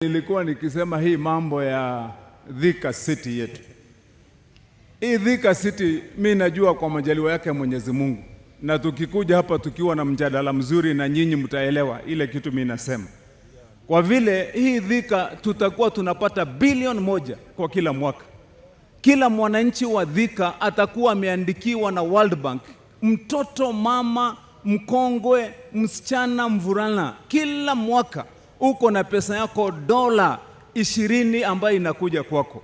Nilikuwa nikisema hii mambo ya Thika City yetu. Hii Thika City mi najua kwa majaliwa yake Mwenyezi Mungu, na tukikuja hapa tukiwa na mjadala mzuri na nyinyi mtaelewa ile kitu mi nasema. Kwa vile hii Thika tutakuwa tunapata bilioni 1 kwa kila mwaka. Kila mwananchi wa Thika atakuwa ameandikiwa na World Bank, mtoto, mama, mkongwe, msichana, mvulana, kila mwaka uko na pesa yako dola 20 ambayo inakuja kwako.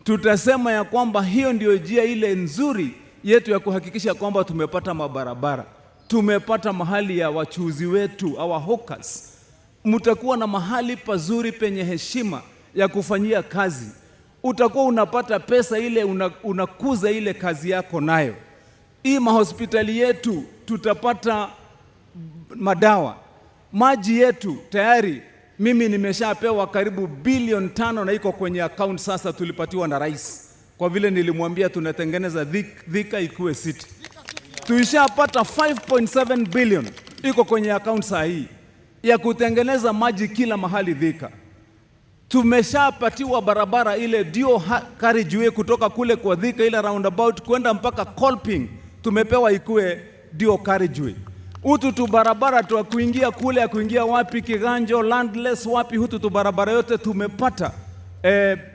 Tutasema ya kwamba hiyo ndio njia ile nzuri yetu ya kuhakikisha kwamba tumepata mabarabara, tumepata mahali ya wachuuzi wetu, our hawkers. Mtakuwa na mahali pazuri penye heshima ya kufanyia kazi. Utakuwa unapata pesa ile unakuza ile kazi yako nayo. Hii mahospitali yetu tutapata madawa, maji yetu tayari mimi nimeshapewa karibu bilioni 5 na iko kwenye account sasa, tulipatiwa na rais, kwa vile nilimwambia tunatengeneza Thika ikuwe city. Tuishapata 5.7 billion iko kwenye account saa hii ya kutengeneza maji kila mahali Thika. Tumeshapatiwa barabara ile dual carriageway kutoka kule kwa Thika ile roundabout kwenda mpaka Kolping, tumepewa ikue dual carriageway. Hutu tu barabara tu kuingia kule ya kuingia wapi Kiganjo, Landless wapi, hutu tu barabara yote tumepata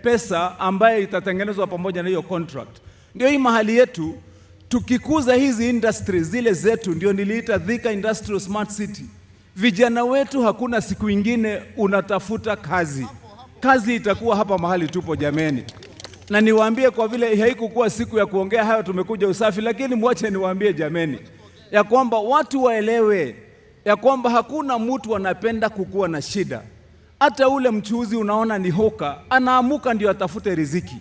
pesa ambaye itatengenezwa pamoja na hiyo contract. Ndio hii mahali yetu tukikuza hizi industries zile zetu, ndio niliita Thika Industrial Smart City. Vijana wetu hakuna siku ingine unatafuta kazi, kazi itakuwa hapa mahali tupo jameni. Na niwaambie, kwa vile haikukuwa siku ya kuongea hayo, tumekuja usafi, lakini mwache niwaambie jameni, ya kwamba watu waelewe ya kwamba hakuna mtu anapenda kukuwa na shida. Hata ule mchuuzi unaona ni hawker, anaamuka ndio atafute riziki.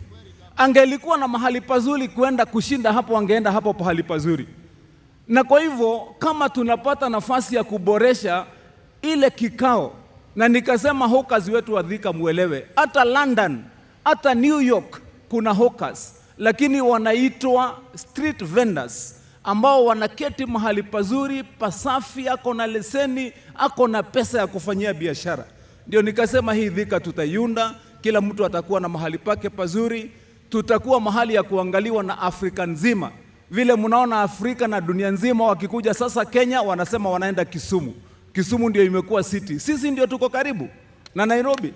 Angelikuwa na mahali pazuri kwenda kushinda hapo, angeenda hapo pahali pazuri. Na kwa hivyo kama tunapata nafasi ya kuboresha ile kikao, na nikasema hawkers wetu wa Thika muelewe, hata London, hata New York kuna hawkers, lakini wanaitwa street vendors ambao wanaketi mahali pazuri pasafi, ako na leseni, ako na pesa ya kufanyia biashara. Ndio nikasema hii Thika tutaiunda, kila mtu atakuwa na mahali pake pazuri, tutakuwa mahali ya kuangaliwa na Afrika nzima. Vile mnaona Afrika na dunia nzima wakikuja sasa Kenya wanasema wanaenda Kisumu. Kisumu ndio imekuwa city, sisi ndio tuko karibu na Nairobi.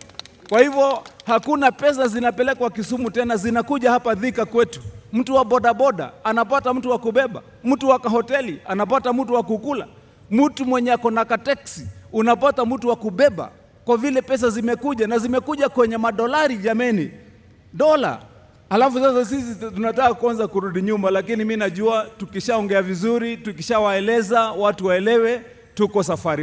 Kwa hivyo hakuna pesa zinapelekwa Kisumu tena, zinakuja hapa Thika kwetu. Mtu wa bodaboda anapata mtu wa kubeba, mtu wa kahoteli anapata mtu wa kukula, mtu mwenye ako na kateksi unapata mtu wa kubeba, kwa vile pesa zimekuja na zimekuja kwenye madolari jameni, dola. Alafu sasa sisi tunataka kwanza kurudi nyuma, lakini mi najua tukishaongea vizuri, tukishawaeleza watu waelewe, tuko safari.